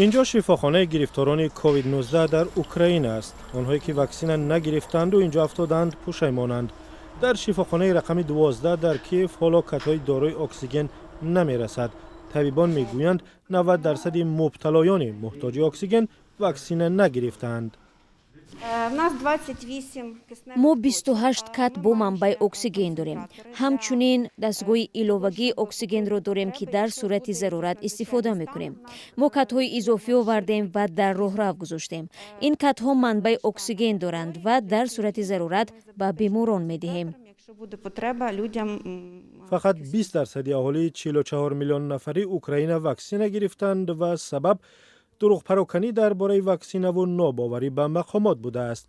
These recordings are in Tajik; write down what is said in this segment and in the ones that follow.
Инҷо шифохонаи гирифторони COVID-19 дар Украина аст. Онҳое, ки ваксина нагирифтанду инҷо афтодаанд, пушаймонанд. Дар шифохонаи рақами 12 дар Киев ҳоло катҳои дорои оксиген намерасад. Табибон мегӯянд, 90 дарсади мубталоёни муҳтоҷи оксиген ваксина нагирифтаанд. У нас 28 кисневих. Мо 28 кат бо манбаи оксиген дорем. Ҳамчунин дастгоҳи иловагии оксигенро дорем, ки дар сурати зарурат истифода мекунем. Мо катҳои изофӣ овардем ва дар роҳрав гузоштем. Ин катҳо манбаи оксиген доранд ва дар сурати зарурат ба беморон медиҳем. Якщо буде потреба, людям Фақат 20 дарсади аҳолии 44 миллион нафари Украина ваксина гирифтанд ва сабаб дурӯғпароканӣ дар бораи ваксинаву нобоварӣ ба мақомот будааст.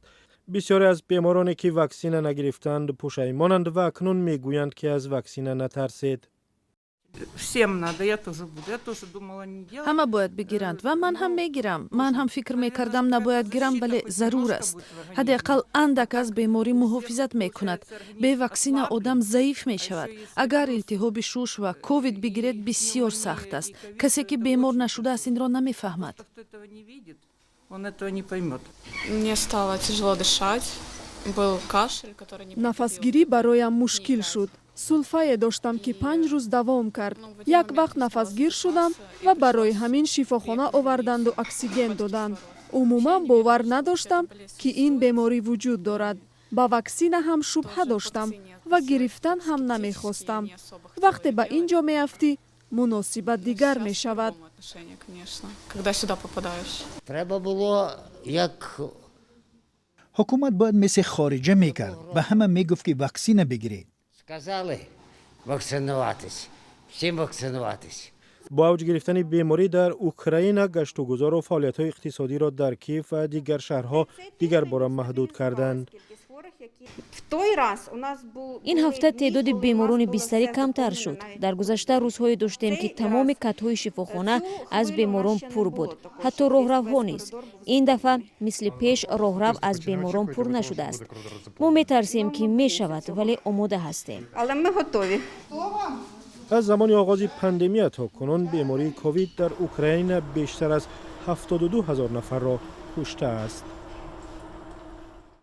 Бисёре аз бемороне, ки ваксина нагирифтанд, пушаймонанд ва акнун мегӯянд, ки аз ваксина натарсед. Всем надо, я тоже буду. Я тоже думала не делать. Ҳама бояд бигиранд ва ман ҳам мегирам. Ман ҳам фикр мекардам, набояд гирам, вале зарур аст. Ҳадди ақал андак аз беморӣ муҳофизат мекунад. Бе ваксина одам заиф мешавад. Агар илтиҳоби шуш ва ковид бигиред, бисёр сахт аст. Касе ки бемор нашудааст, инро намефаҳмад. Кто этого не видит, он этого не поймет. Мне стало тяжело дышать, был кашель, который не Нафасгирӣ бароям мушкил шуд. Сулфае доштам, ки 5 рӯз давом кард. Як вақт нафасгир шудам ва барои ҳамин шифохона оварданду оксиген доданд. Умуман бовар надоштам, ки ин беморӣ вуҷуд дорад. Ба ваксина ҳам шубҳа доштам ва гирифтан ҳам намехостам. Вақте ба ин ҷо меафтӣ, муносибат дигар мешавад. Отношение, конечно, когда сюда попадаешь. Треба було як Ҳукумат бояд мисли хориҷа мекард, ба ҳама мегуфт, ки ваксина бигиред. Сказали вакцинуватись, всім вакцинуватись. Бо авҷ гирифтани беморӣ дар Украина, гаштугузору фаъолиятҳои иқтисодиро дар Киев ва дигар шаҳрҳо дигарбора маҳдуд карданд. Ин ҳафта теъдоди беморони бистарӣ камтар шуд. Дар гузашта рӯзҳое доштем, ки тамоми катҳои шифохона аз беморон пур буд, ҳатто роҳравҳо низ. Ин дафъа мисли пеш роҳрав аз беморон пур нашудааст. Мо метарсем, ки мешавад, вале омода ҳастем. Але ми готові. Аз замони оғози пандемия то кунун бемории ковид дар Украина бештар аз 72 ҳазор нафарро куштааст.